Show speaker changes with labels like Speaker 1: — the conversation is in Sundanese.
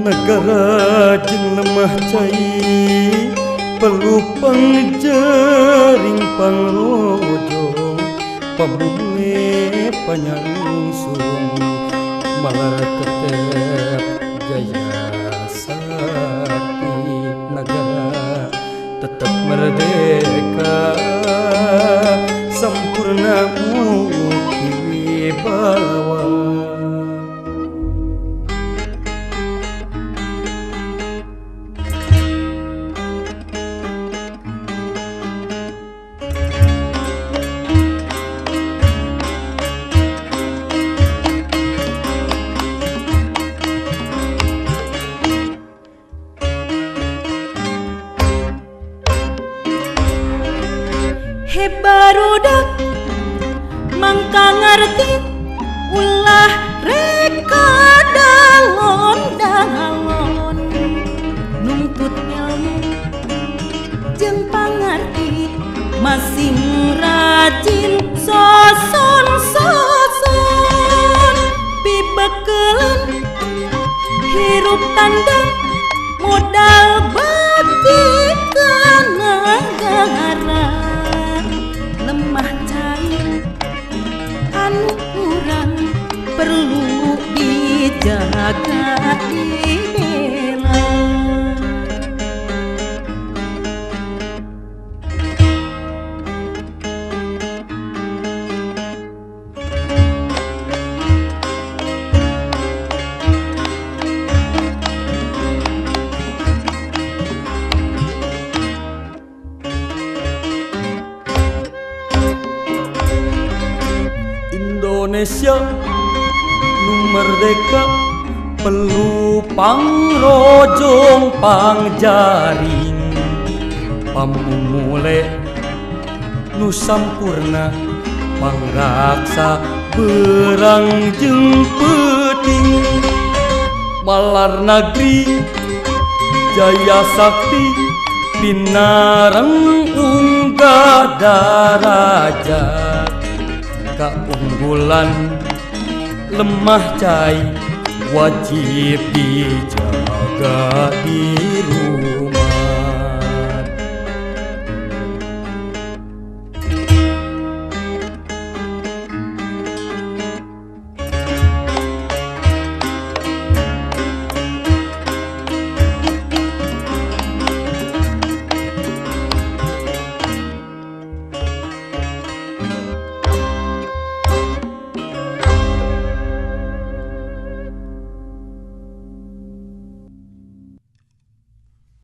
Speaker 1: Negara jeung lemah cai perlu pangjering pangrojong pamumule panyarungsung malar tetep jaya sakti. Negara tetap merdeka sampurna mukti wibawa.
Speaker 2: Barudak mangka ngarti ulah reka dalon-dalon nuntut ilmu jeung pangarti masing rajin soson-soson pibekeuleun hirup tandang modal bakti ka nagara. Lemah cai anu kurang perlu dijaga dibela.
Speaker 1: Indonesia nu merdeka perlu pangrojong pangjaring pamumule nu sampurna pangraksa berang jeung peuting malar nagri jaya sakti pinareng unggah darajat. Keunggulan lemah cai wajib dijaga di rumah.